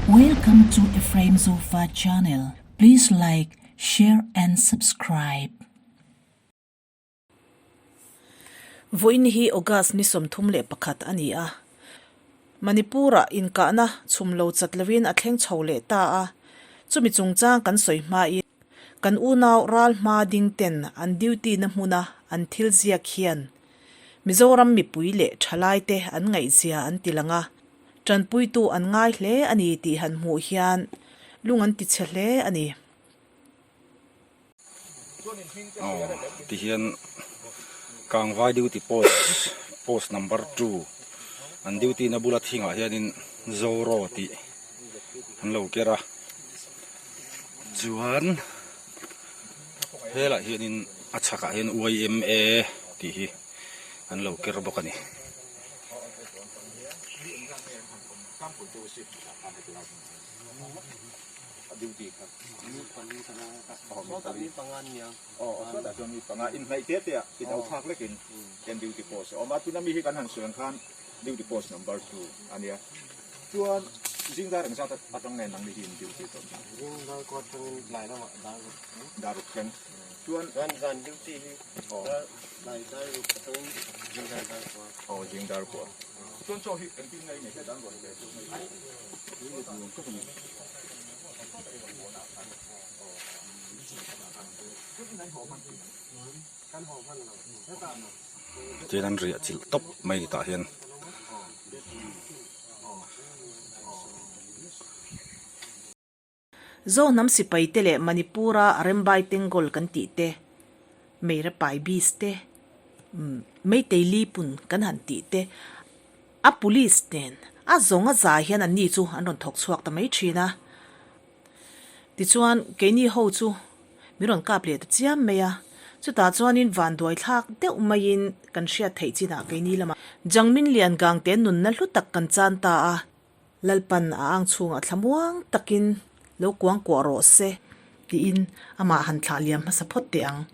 Welcome to Ephraim Zofa channel. Please like, share and subscribe. Vawiin hi August ni 31 a ni a. Manipur-ah inkahna chhum lo chat lovin a thleng chho leh ta a. Chumi chungchang kan sawi hmain kan unau ral hma ding ten an duty na hmuna an thil ziak hian Mizoram mipui leh thalaite an ngaihzia an ti lang a, tanpuitu an ngai hle a ni tih han hmuh hian lung an tichhe hle a ni. Aw tihian Kangvai duty post post number two an duty na bula thingah hianin Zoro tih an lo ker a chuan helaiah hianin a chhakah hian yma tih hi an lo ker bawk a ni. Tin an riah chilh tawp mai ni tah hian. Zohnam sipai te leh Manipur-a Arembai Tengol kan tih te, Meirapai Beach te, Meitei Lipun kan han tih te, a police nen a zawng a za hian anni chu an rawn thawk chhuak ta mai thin a. Tichuan, keini ho chu min rawn kap leh ta chiam mai a, chutah chuanin vanduai thlak deuh maiin kan hriat theih chinah keini lamah Jangmin Lian Gang te nunna hlu tak kan chan ta a. Lalpan a ang chhungah thlamuang takin lo kuang kuah rawh se tiin amah han thlah liam hmasa phawt teh ang.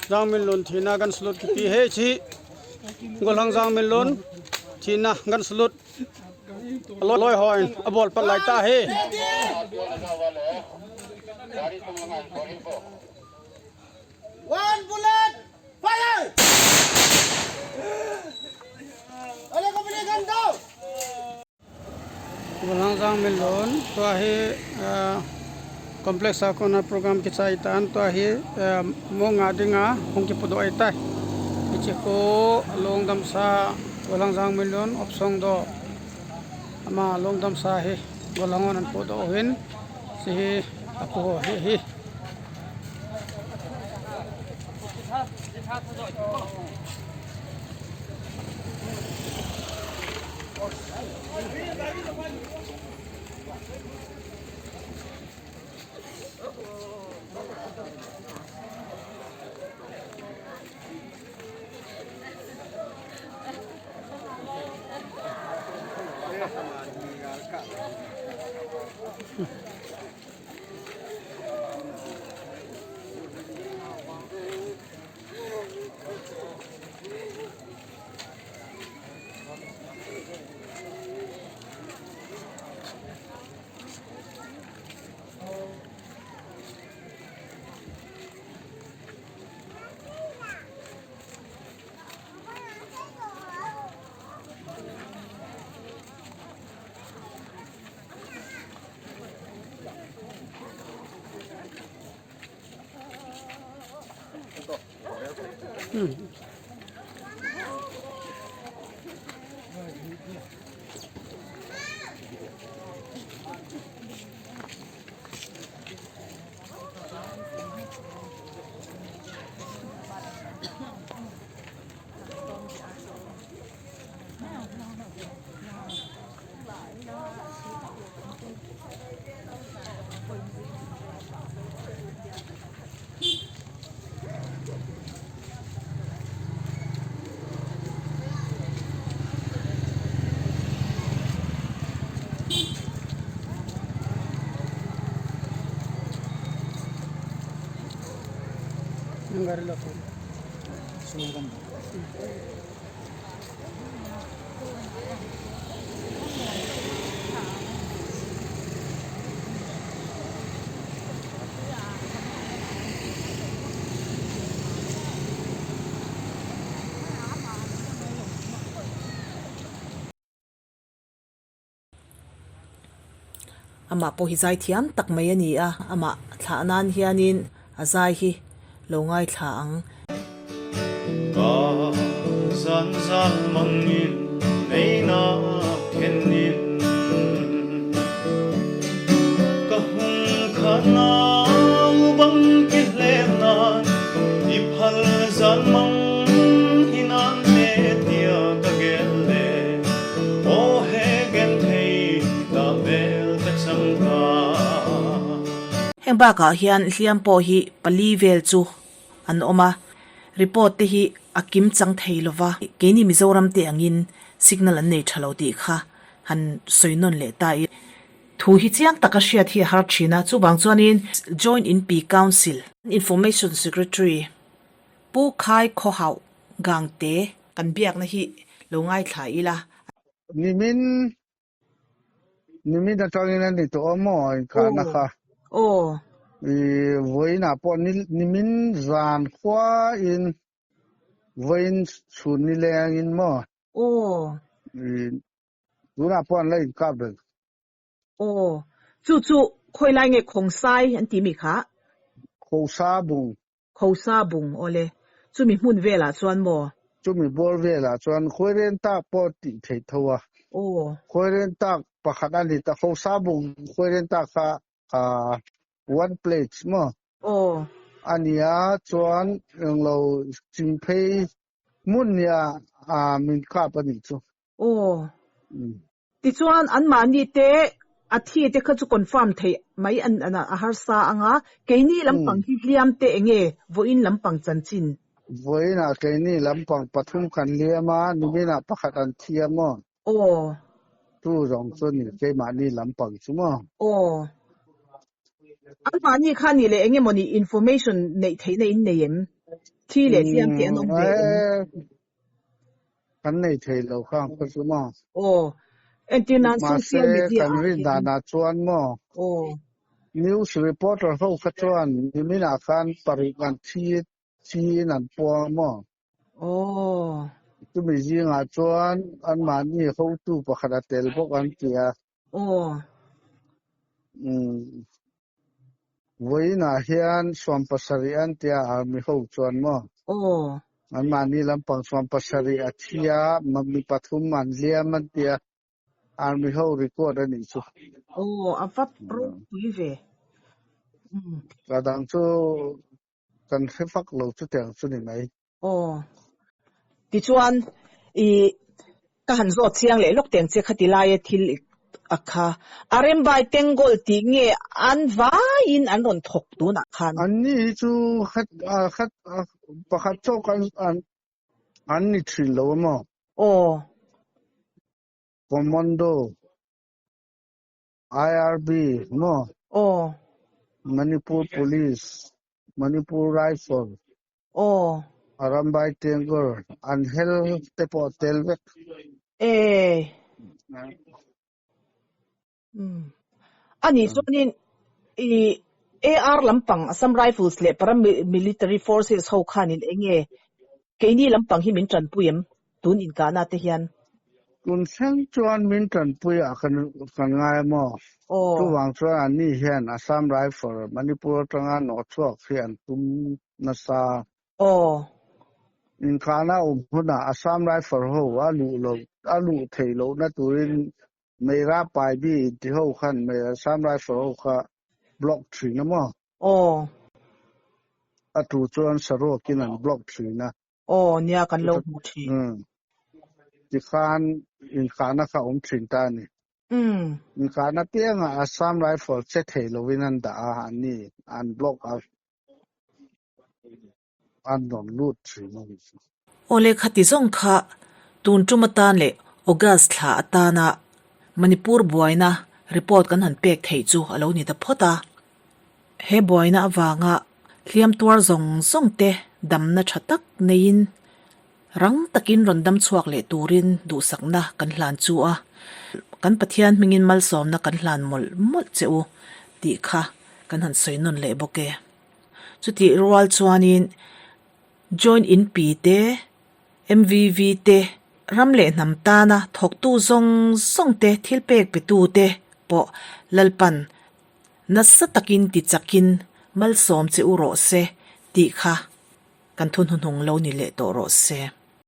Zangmin lun thina kan salut ki pi he chi Golhang zangmin lun thina kan salut loi hoin a bol pat lai ta he. One bullet fire! Ale ko bili gan daw. Golang jang min lon to hi complex a kona program ki chai tan to hi mo nga dinga hong ki pudo ai tai ichi ko long dam sa golang jang min lon opsong do ama long dam sa hi golangon an pudo hin si hi apu hi hi. Amah pawh hi zaithiam tak mai a ni a, amah thlah nan hianin a zai hi lo ngaithla ang. Ka zan zan mangin neina khenin Ka hung kha nau bang ki hlem nan I phal zan mang hi nan te tia ka gel le Aw he gen thei ta bel ka chang ta. Heng bakah hian hliam pawh hi pali vel chu an awm a, report te hi a kim chang thei lo va, keini Mizoram te angin signal an nei tha lo tih kha han sawi nawn leh ta i. Thu hi chiang taka hriat hi a har thin a, chuvang chuanin Joint Inpi Council, Information Secretary Pu Khai Khawhauh Gangte kan biakna hi lo ngaithla ila. Nimin Nimin atangin a ni tawh a maw inkhahna kha? Aw. I vawiinah pawh ni nimin zan khuain vawiin chhun ni lengin maw? Aw. I tunah pawh an la inkap reng. Aw. Chu chu khawi lai nge Khongsai an tih mi kha? Khosa bung. Khosa bung aw le. Chumi hmun velah chuan maw? Chumi bawr velah chuan Khawiren tak pawh tih theih tho a. Aw. Khawiren tak pakhat a ni ta. Khosa bung Khawiren tak kha one plate maw? Aw. A nia chuan englo chingphei hmun nia min kap a nih chu. Aw. Tichuan anmahni te a thi te kha chu confirm theih mai an a harsa ang a, keini lampang hi hliam te enge vawiin lampang chanchin? Vawiinah keini lampang pathum kan hliam a, niminah pakhat an thi a maw? Aw. Chu zawng chu ni keimahni lampang chu maw? Aw. Anmahni kha nih leh enge mawni information neih theihna in nei em? Thi leh hliam te an awm ve em? Kan nei thei lo kha ang kha chu maw? Aw, entir nan social Mahse, media kan ah rin hian. danah chuan maw? Aw. News reporter ho kha chuan niminah khan paruk an thi thiin an puang maw? Aw. Chumi zingah chuan anmahni hotu pakhat a tel bawk an ti a. Aw. Umm. Vawiinah hian sawm pasarih an tia army ho chuan maw? Aw. Anmahni lampang sawm pasarih a thi a, mi pathum an hliam an tia army ho record a nih chu. Aw, a va ropui ve. Umm. A dang chu kan hre fak lo chutiang chu ni mai. Aw. Tichuan, i ka han zawt chiang leh lawk teng che khati laia thil a kha. A Rembai Tengol tih nge an vaiin an rawn thawk tunah khan? An ni hi chu khat khat pakhat chawk an an an ni thin lo a maw? Aw. Commando. IRB maw? Aw. Manipur Police, Manipur Rifle. Aw. Arambai Tengor, an hel te pawh tel vek. E. Umm. Anih chuanin i AR lampang Assam Rifles leh Paramilitary Forces ho khanin enge keini lampang hi min tanpui em? Tun inkahna te hian. Tun thleng chuan min tanpui ah kan kan ngai a maw? Aw. Chuvang chuan an ni hian Assam Rifle Manipur atanga nawh chhuak hi an tum nasa. Aw. Inkahna awm hunah Assam Rifle ho a luh lo a luh theih lohna turin Meira Paibi inti ho khan Assam Rifle ho kha block thin a maw? Aw. A tu chuan saruakin an block thin a. Aw, nia kan lo hmu thin. Umm. Tikhan inkhahna kha awm thin ta a ni. Umm. Inkhahna piangah Assam Rifle che thei lovin an dah a, an ni, an block a, an rawn lut thin a ni. Aw le khati zawng kha tun tum atan leh August thla atana Manipur buaina report kan han pek theih chu a lo ni ta phawt a. He buaina avanga hliam tuar zawng zawng te damna tha tak neiin rang takin rawn dam chhuak leh turin duhsakna kan hlan chu a, kan Pathian hmingin malsawmna kan hlan mawlh mawlh che u tih kha kan han sawi nawn leh bawk e. Chutih rual chuanin Joint Inpi te, MVV te, ram leh hnam tana thawktu zawng zawng te, thil pek pe tu te. pawh Lalpan nasa takin ti chakin malsawm che u rawh se tih kha kan thu hnuhnung lo ni leh tawh rawh se.